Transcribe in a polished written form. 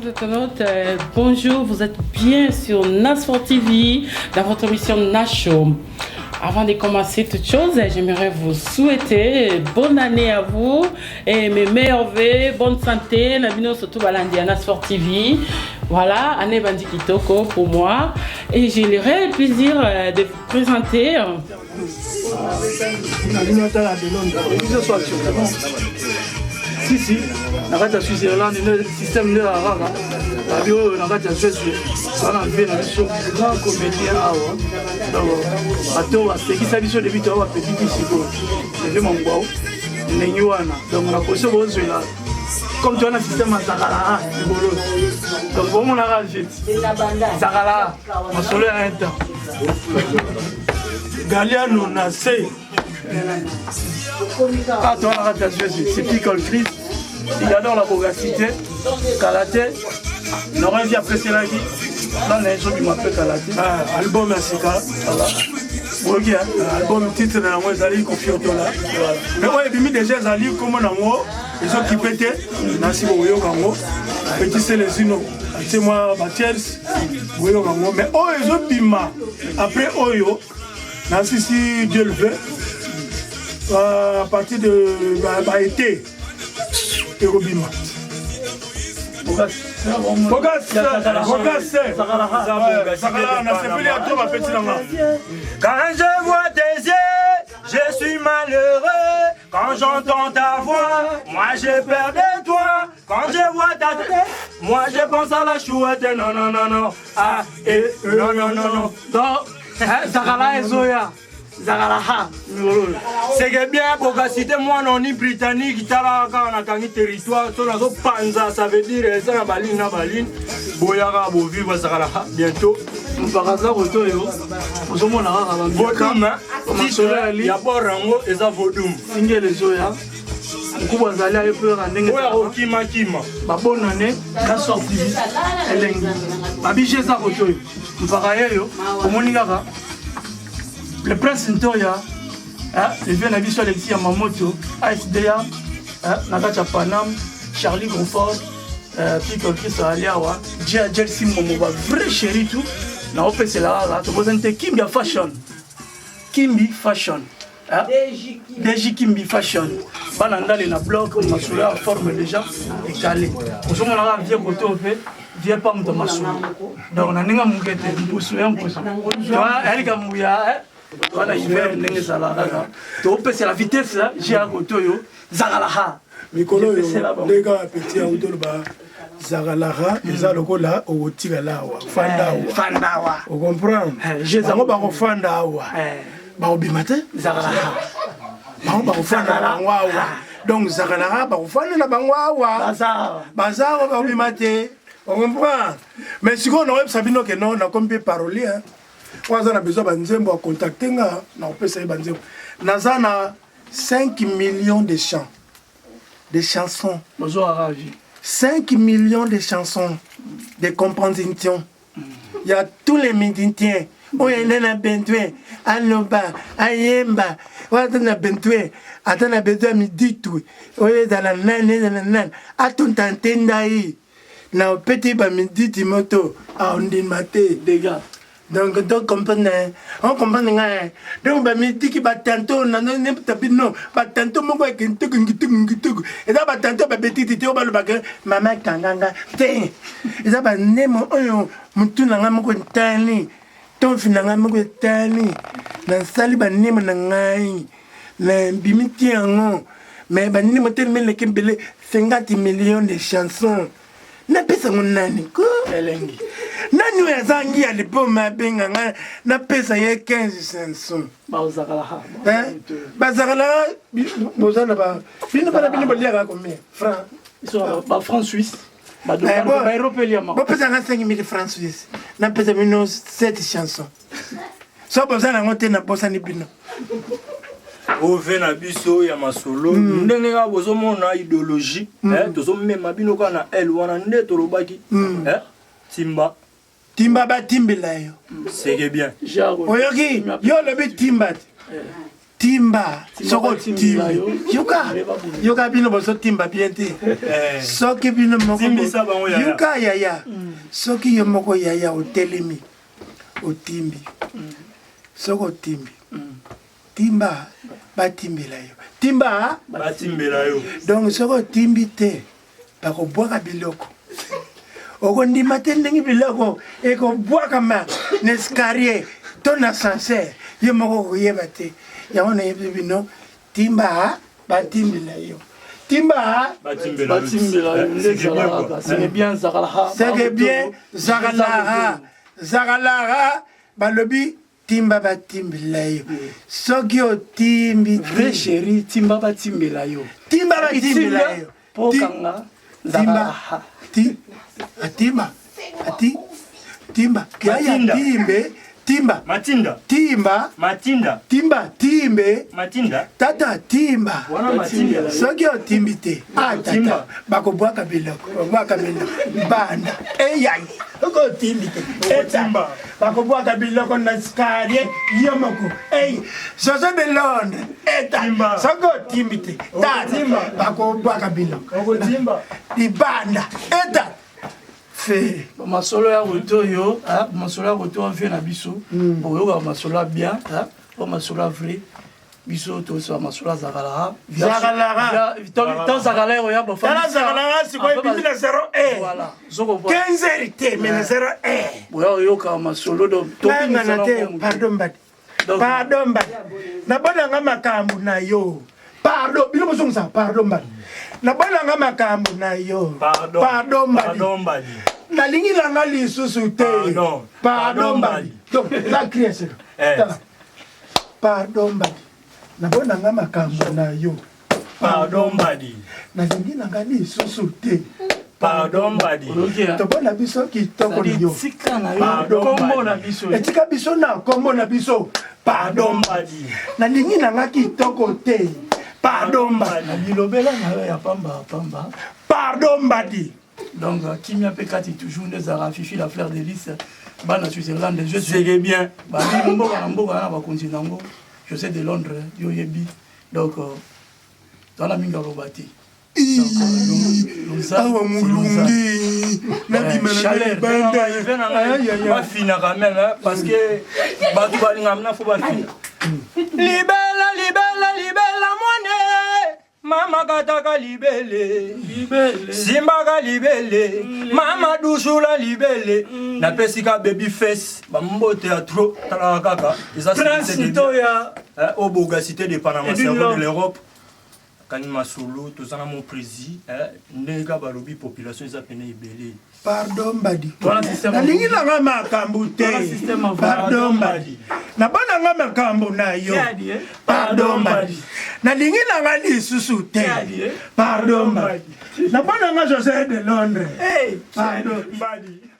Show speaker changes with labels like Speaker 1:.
Speaker 1: Chers internautes, bonjour, vous êtes bien sur Nasfor TV dans votre émission Nashow. Avant de commencer toute chose, j'aimerais vous souhaiter bonne année à vous et mes meilleurs vœux, bonne santé, na bino surtout balandi ya Nasfor TV. Voilà, année ebandi kitoko pour moi et j'ai le réel plaisir de vous présenter
Speaker 2: sisi na kati ya switzerland nde système nde ya kaka babi oyo na kati ya suisse wana vie na biso grand comédien awa donc bato basekisa biso depuis toa bapetit ti sikoyo leve mangwau ndenge wana donc na position bozwela comme toa na système ya zakala likolo donc bomonaka jeti zakala masolo ya un temps
Speaker 3: Galiano na se
Speaker 2: Ah, toi, la rate c'est Pickle Chris. Il adore la bogacité. Kala te. Laurent vie apeselaki. Là, na ezobima mpe kala te.
Speaker 3: Ah, album ya sika.
Speaker 2: Voilà.
Speaker 3: Boyoki, album titre na yango ezali Kofiotola. Mais oyo ebimi déjà ezali kombo na yango ezokipe te. Nasi bokoyoka yango. Petit Celezino atie mwa ba tiers boyoka yango. Mais oyo ezobima après oyo nasi si Dieu le veut à partir de ba, ba été ekobima. Nasepeli ya trop bapeti na nga.
Speaker 4: Quand je vois tes yeux, je suis malheureux. Quand j'entends ta voix, moi j'ai peur de toi. Quand je vois ta tête, moi je pense à la chouette. Non, non, non, non. Ah, et non, non, non, non.
Speaker 2: Donc, Zakala ezoya. Zakala ha.
Speaker 4: C'est que bien bokasite mwana oni britannique tala kaka nakangi territoire so nazopanza ça veut dire eza na baline na baline boyaka bovivre zakala ha bientôt.
Speaker 2: Mpaka aza kote oyo ozomona kaka
Speaker 4: Vodum ya bord yango eza vodum
Speaker 2: singele ezoya nkubu azali aye mpe kaka ndenge
Speaker 4: oyo akokimakima
Speaker 2: babonane na sorti elengi babije eza kote oyo mpaka yeyo omoni kaka le prince Ntoya, le vieux na biso Alexis Yamamoto, ASDA, na kati ya Paname, Charlie Gonfort, Pico Chris Aliawa, Gia Jelsi Momo, ba vrai chéri tout, na opesela kaka, tobosani te Kimbi ya fashion. Kimbi fashion. DG Kimbi fashion. Bana ndale na bloc, masolo ya forme déjà ekale. Ozomona kaka vieux kote oyo mpe vieux pa moto masolo. Donc na ndenge moke te, mpusu ya mpusu. Yalika mbuya, wana hiver ndenge ezalaka kaka. Topesela vitesse ya kote oyo, zakala ha.
Speaker 3: Mikolo oyo ndenge kaka petit ya utoloba zakalaha eza lokola okotikala awa fanda awa
Speaker 2: fanda awa
Speaker 3: ocomprendre bango bakofanda awa bakobima te
Speaker 2: zakalaha
Speaker 3: bango bakofanda na bango awa donc zakalaha bakofanda na bango awa baza awa bakobima te ocomprendre mais sikoyo nakoyebisa bino ke non nakomi mpe parolier oyo aza na besoin banzembo acontacte nga nakopesa ye banzembo naza na 5 millions de chants de chansons.
Speaker 2: Bonjour Aravi.
Speaker 3: 5 millions de chansons, de compositions. Il y a tous les musiciens. oyo enda na besoin aloba ayemba oyo aza na besoin aza na besoin ya miditu oyo ezala nani ezala nani atonta nte ndai na opeti bamiditi moto aondima te
Speaker 2: dégâts
Speaker 3: donc to comprendre on comprendre ngai donc bamitiki batanto nanonebta bino batanto moko ya kintuku ngituku ngituku eza batanto babetiti te oyo balobaka mama kanganga te eza bandemo oyo motu na ngai moko etali tomfi na ngai moko etali nasali bandemo na ngai nabimi ti yango mais bandemo telemi eleki ebele 50 millions de chansons napesa yango nani ko
Speaker 2: elengi
Speaker 3: nani oyo azangi ya liboma abenga ngai napesa ye 15 chanson bazakala boza na ba bino bana bino boliaka combien franc
Speaker 2: ba franc suisse
Speaker 3: bopesa nga 5000 franc suisse napesa bino 7 chanson so boza nango te nabosani bino
Speaker 4: ove na biso ya masolo mm. ndenge kaka bozomona idéologie mm. eh, tozomema bino kaka na ele wana nde tolobaki mm. eh, timba
Speaker 3: timba batimbela yo
Speaker 4: seke bien
Speaker 3: oyoki yo olobi timba te eh. Timba soki otimbi yoka yoka bino bozotimba bien te eh. Soki bino moko yoka yaya mm. Soki yo moko yaya otelemi otimbi mm. Soki otimbi mm. Timba batimbela yo timba
Speaker 4: batimbela yo.
Speaker 3: Donc soki otimbi te bakobwaka biloko okondima te ndenge biloko ekobwakama na escalier to na ascenseur yo moko okoyeba te. Yango nayebi bino timba batimbela yo timba
Speaker 2: batimbela yo nde ezalaka. C'est bien zakalaha.
Speaker 3: C'est bien zakalaha zakalaha balobi timba batimbela yo soki otimbi
Speaker 2: vrai chéri timba batimbela yo
Speaker 3: timba batimbela yo
Speaker 2: po kanga
Speaker 3: timba ti atimba ati timba yaya timbe timba
Speaker 4: matinda
Speaker 3: timba
Speaker 4: matinda
Speaker 3: timba timbe
Speaker 4: matinda
Speaker 3: tata timba
Speaker 4: wana matinda
Speaker 3: soki otimbi te ah tata bakobwaka biloko babwaka biloko banda eyai soki otimbi te
Speaker 4: Okotimba.
Speaker 3: Bakobwaka biloko na escalier yo moko ei José de Londres eta
Speaker 4: Timba.
Speaker 3: Soki otimbi te tata
Speaker 4: Okotimba.
Speaker 3: Bakobwaka biloko
Speaker 4: Okotimba.
Speaker 3: Libanda eta fe.
Speaker 2: Masolo ya kote oyo, ah, masolo ya kote oyo vie na biso oyoka masolo ya bien, ah, oyo masolo ya vrai biso tosala masolo ya zakalaka.
Speaker 3: Zakalaka.
Speaker 2: To zakala oyo ya
Speaker 3: Tala zakalaka sikoyo ebimi na 0 heure.
Speaker 2: Voilà, zoko
Speaker 3: 15 heure te mais na 0 heure.
Speaker 2: Boya oyoka masolo donc
Speaker 3: Nangana te pardon mbadi. Pardon mbadi nabonanga makambo na yo pardon bino bozongisa pardon mbadi nabonanga makambo na yo.
Speaker 4: Pardon.
Speaker 3: Pardon mbadi.
Speaker 4: Pardon mbadi.
Speaker 3: Nalingi nanga lisusu te.
Speaker 4: Pardon.
Speaker 3: Pardon mbadi donc la crie seka.
Speaker 4: Eh.
Speaker 3: Tala pardon mbadi nabonanga makambo na yo.
Speaker 4: Pardon mbadi.
Speaker 3: Nalingi nanga lisusu te.
Speaker 4: Pardon mbadi.
Speaker 3: Tobona biso kitoko na yo.
Speaker 2: Tika na yo
Speaker 4: Pardon,
Speaker 2: kombo na
Speaker 4: mbadi.
Speaker 2: biso.
Speaker 3: Etika biso na kombo na biso pardon.
Speaker 4: Pardon mbadi.
Speaker 3: Nalingi nanga kitoko te pardon mbadi.
Speaker 2: Na bilobela na yo ya pamba pamba.
Speaker 3: Pardon mbadi.
Speaker 2: Donc kimia mpe kati toujours nde ezalaka Fifi la fleur de lys bana Switzerland je suis
Speaker 4: C'est bien.
Speaker 2: Babi mboka na mboka na bakonzi nango José de Londres yo oyebi donc toza mingi aloba te. Donc, Lausanne,
Speaker 3: Awa
Speaker 2: c'est
Speaker 3: molungi nabima na
Speaker 2: Chaleur.
Speaker 3: libanda.
Speaker 4: Bafinaka même hein, parce que bato balingaka na fo bafina libela libela libela mwane mama kataka libele
Speaker 2: Libele.
Speaker 4: Simbaka libele mama dusula libele napesika baby face bambote ya trop talaka kaka eza
Speaker 2: Prince
Speaker 4: cité de-
Speaker 2: Ntoya.
Speaker 4: Eh, oboga cité de Panama
Speaker 2: Edwin
Speaker 4: cerveau de
Speaker 2: Love.
Speaker 4: l'Europe akangi masolo toza na mon prési ndenge kaka balobi population eza pene ebele.
Speaker 3: Pardon mbadi.
Speaker 2: Wana système
Speaker 3: Nalingi nanga makambo te.
Speaker 2: Wana système avant.
Speaker 3: Pardon mbadi nabonanga makambo na yo.
Speaker 2: Kiadi, eh?
Speaker 3: Pardon mbadi nalingi nanga lisusu te.
Speaker 2: Kiadi, eh?
Speaker 3: Pardon mbadi nabonanga José de Londres.
Speaker 2: Hey,
Speaker 3: pardon.
Speaker 4: Mbadi.